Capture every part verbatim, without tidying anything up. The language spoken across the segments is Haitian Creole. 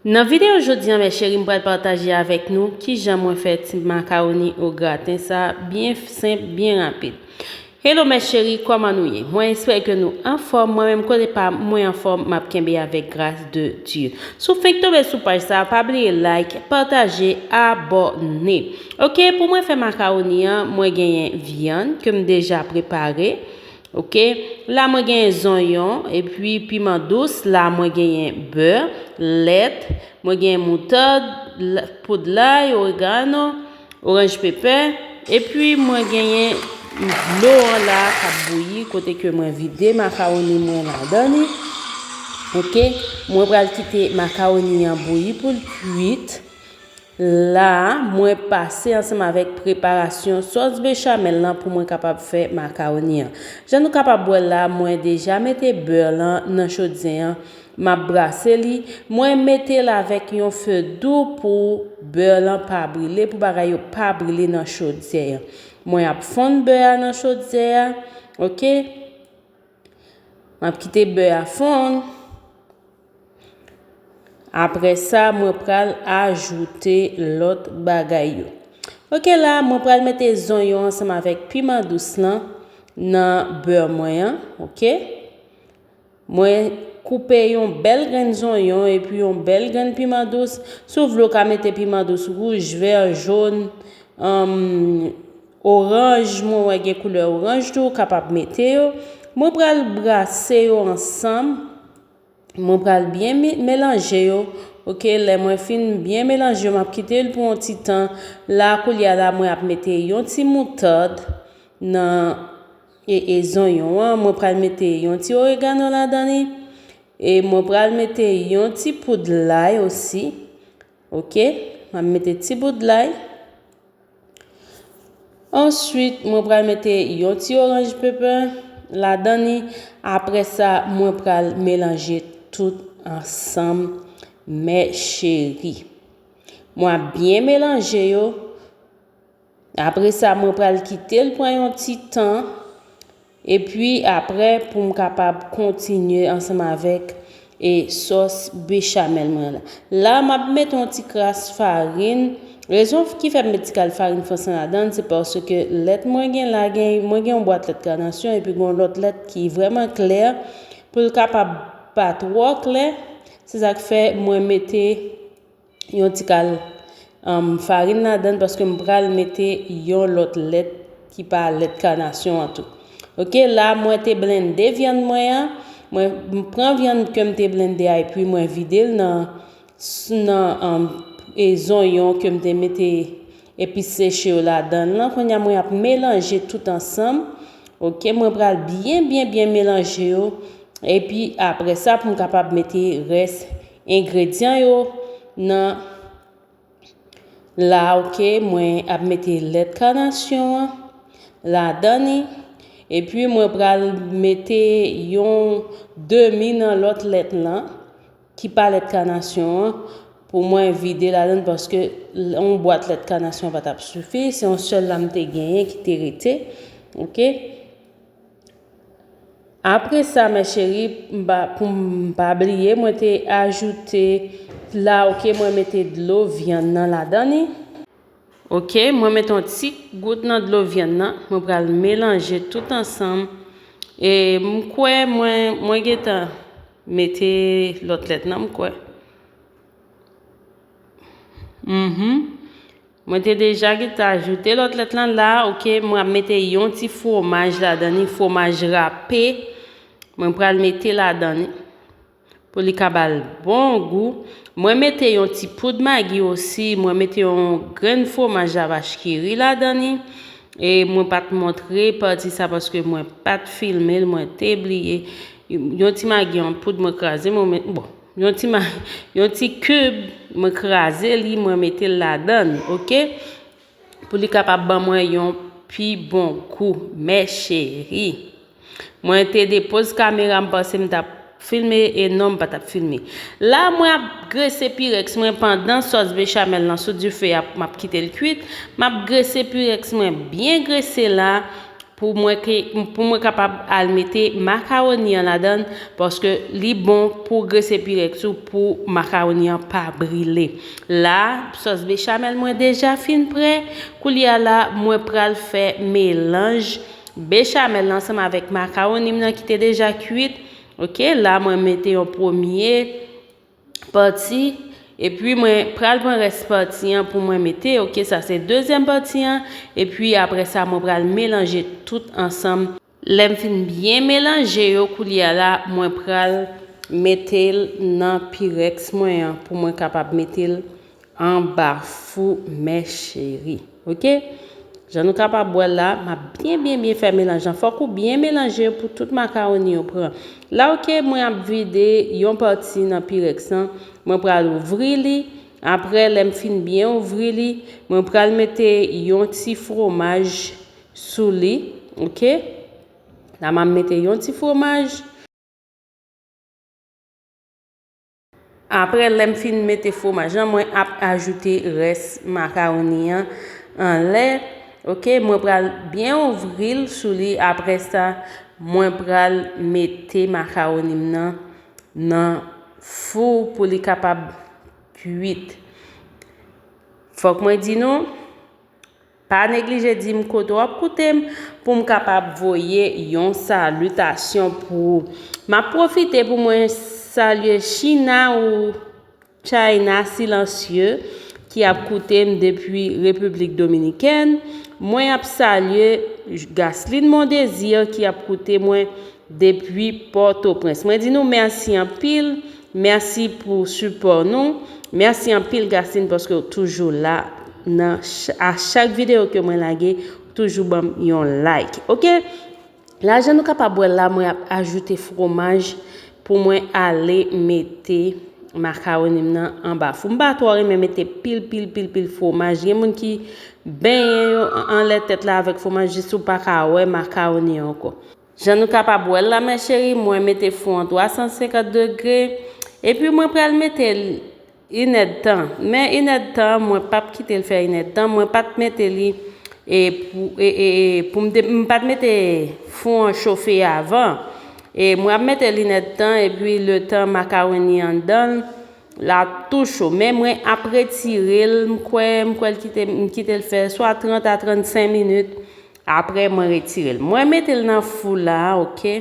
Nan videyo jodi a, mè cheri, m pral pataje avèk nou kijan mwen fè ti makawoni o graten sa, byen senp, byen rapid. Hello mè cheri, kòman nou ye? Mwen espere ke nou anfòm. Mwen menm kote pa m, mwen anfòm, m ap kenbe avèk gras de Dye. Si w fenk tonbe sou paj sa, pa bliye like, pataje, abòne. Ok, pou mwen fè makawoni an, mwen genyen vyann ke m deja prepare. Ok, la mwen genyen zonyon, epi piman dous, la mwen genyen bè, lèt, mwen genyen moutad, poud lay, oregano, oranj pepè, epi mwen genyen dlo an la k ap bouyi, kote ke mwen vide makawoni mwen ladan li. Ok, mwen pral kite makawoni an bouyi pou l kwit. La, mwen pase ansanm avèk preparasyon sòs bechamèl lan pou mwen kapab fè makawoni an. Jan nou kapab wè la, mwen deja mete bè lan nan chodyè an. M ap brase li. Mwen mete l avèk yon fe dou pou bè lan pa brile, pou bagay yo pa brile nan chodyè an. Mwen ap fonn bè a nan chodyè a. Ok? M ap kite bè a fonn. Apre sa, mwen pral ajoute lòt bagay yo. Ok, la, mwen pral mete zonyon ansanm avèk piman dous lan nan bè mwen an. Ok? Mwen koupe yon bèl grenn zonyon epi yon bèl grenn piman dous. Si w vle, w ka mete piman dous wouj, vè, jòn, anm, oranj. Mwen wè gen koulè oranj tou, w kapab mete yo. Mwen pral brase yo ansanm. Mwen pral byen me-, melanje yo. Ok, lè mwen fin byen melanje yo, m ap kite l pou yon ti tan. La, koulye a la, mwen ap mete yon ti moutad nan e, e zonyon an. Mwen pral mete yon ti oregano ladan li. E mwen pral mete yon ti poud lay osi. Ok, m ap mete ti poud lay. Answit, mwen pral mete yon ti oranj pepè ladan li. Apre sa, mwen pral melanje tout ansanm, mè cheri. Mwen ap byen melanje yo. Apre sa, mwen pral kite l pran yon ti tan. Epi apre, pou m kapab kontinye ansanm avèk, e, sòs bechamèl mwen la. La, m ap mete yon ti kras farin. Rezon ki fè m met ti kras farin franse ladan l, se paske lèt mwen gen la, gen, mwen gen yon bwat lèt kanasyon, epi gen yon lòt lèt ki vrèman klè, pou l kapab pa twò klè. Se sa k fè mwen mete yon ti kal, um, farin ladan l, paske m pral mete yon lòt lèt ki pa lèt kanasyon an tou. Ok, la mwen te blende vyann mwen an. Mwen m pran vyann ke m te blende a, epi mwen vide l nan, nan, um, e zonyon ke m te mete epis seche yo ladan l lan. Kounye a mwen ap melanje tout ansanm. Ok, mwen pral byen, byen, byen melanje yo. Epi apre sa, pou m kapab mete rès engredyan yo nan la, ok, mwen ap mete lèt kanasyon an ladan li. Epi mwen pral mete yon demi nan lòt lèt lan, ki pa lèt kanasyon an, pou mwen vide ladan l, paske yon bwat lèt kanasyon pa t ap sifi, se yon sèl la m te genyen ki te rete. Ok. Apre sa, mè cheri, m pa, pou m pa bliye, mwen te ajoute la, ok, mwen mete dlo vyann nan ladan li. Ok, mwen mete yon ti gout nan dlo vyann nan, mwen pral melanje tout ansanm. E m kwè mwen, mwen gentan mete lòt lèt nan, m kwè. Mhm. Mwen te deja gentan ajoute lòt lèt lan la, ok, mwen ap mete yon ti fwomaj ladan li, fwomaj rape. Mwen pral mete ladan li pou li ka ba l bon gou. Mwen mete yon ti poud magi osi, mwen mete yon grenn fwomaj lavach kiri ladan li. E mwen pa t montre pati sa paske mwen pa t filme l, mwen te bliye. Yon ti magi an poud mwen kraze, mwen met, bon, yon ti ma-, yon ti kib, mwen kraze li, mwen mete l ladan l, ok? Pou li kapab ban mwen yon pi bon gou, mè cheri. Mwen te depoze kamera, m panse m t ap filme, e non, m pa t ap filme. La, mwen ap grese pirèks mwen pandan sòs bechamèl lan sou dife a, m ap kite l kwit. M ap grese pirèks mwen byen grese la. pou mwen ke, pou mwen kapab al mete makawoni an ladan, paske li bon pou grese pirèks ou pou makawoni an pa brile. La, sòs bechamèl mwen deja fin prè. Koulye a la, mwen pral fè melanj bechamèl la ansanm avèk makawoni m nan ki te deja kwit. Oke, la mwen mete yon premye pati, epi mwen pral pran rès pati an pou mwen mete, oke, sa se dezyèm pati an, epi apre sa mwen pral melanje tout ansanm. Lè m fin byen melanje yo koulye a la, mwen pral mete l nan pirèks mwen an pou mwen kapab mete l anba fou, mè cheri. Oke? Jan nou kapab wè l la, m ap byen, byen, byen fè melanj lan. Fòk ou byen melanje pou tout makawoni yo pran. La, oke, mwen ap vide yon pati nan pirèks lan. Mwen pral ouvri li. Apre, lè m fin byen ouvri li, mwen pral mete yon ti fwomaj sou li. Oke? La, m ap mete yon ti fwomaj. Apre, lè m fin mete fwomaj lan, mwen ap ajoute rès makawoni an anlè. Oke, mwen pral byen ouvri l sou li. Apre sa, mwen pral mete makawoni m nan nan fou pou li kapab kwit. Fòk mwen di nou, pa neglije di m kote w ap koute m pou m kapab voye yon salitasyon pou ou. M ap pwofite pou mwen salye China ou China Silencieux ki ap koute m depi Repiblik Dominikèn. Mwen ap salye Gasline Mondésir ki ap koute mwen depi Pòtoprens. Mwen di nou mèsi anpil. Mèsi pou sipò nou. Mèsi anpil, Gasline, paske w toujou la nan ch-, a chak videyo ke mwen lage, ou toujou ban m yon like. Oke? La, jan nou kapab wè la, mwen ap ajoute fwomaj pou mwen ale mete makawoni m nan anba fou. M pa twò renmen mete pil, pil, pil, pil fwomaj. Gen moun ki benyen yo anlè tèt la avèk fwomaj jis ou pa ka wè makawoni an ankò. Jan nou kapab wè l la, mè cheri, mwen mete fou an twa san senkant degre. Epi mwen pral mete l inèdtan. Men inèdtan, mwen p ap kite l fè inèdtan. Mwen pa t mete li, e, pou, e, e, e, pou m te, m pa t mete fou an chofe avan. E mwen ap mete l inèdtan, epi letan makawoni anndan l, l ap tou cho. Men mwen ap retire l, m kwè, m kwè l kite, m kite l fè swa trant a trannsenk minit. Apre, mwen retire l. Mwen mete l nan fou la, oke?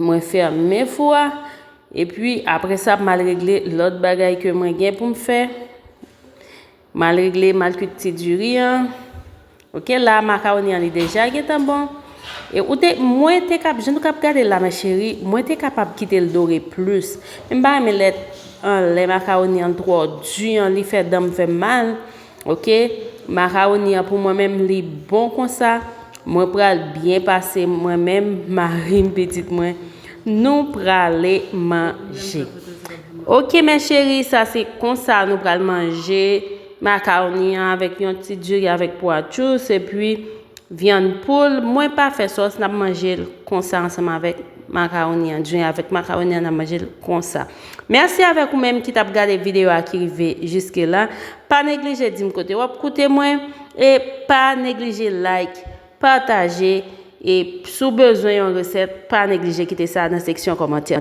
Mwen fèmen fou a. Epi, apre sa, m al regle lòt bagay ke mwen gen pou m fè. M al regle, m al kwit ti diri an. Oke, la, makawoni an, li deja gentan bon. E ou te, mwen te kap, jan nou kap gade la, mè cheri, mwen te kapab kite l dore plis. Men m pa renmen lè anlè makawoni an twò di an, li fè dan m fè m mal. Oke, makawoni an pou mwen menm li bon konsa. Mwen pral byen pase mwen menm, mari m, pitit mwen. Nou prale manje. Oke, mè cheri, sa se konsa nou pral manje makawoni an avèk yon ti diri avèk pwa dous epi vyann poul. Mwen pa fè sòs, n ap manje l konsa ansanm avèk makawoni an. Diri avèk makawoni an, n ap manje l konsa. Mèsi avèk ou menm ki t ap gade videyo a ki rive jiske la. Pa neglije di m kote w ap koute mwen. E pa neglije like, pataje. E si w bezwen yon resèt, pa neglije kite sa nan seksyon kòmantè.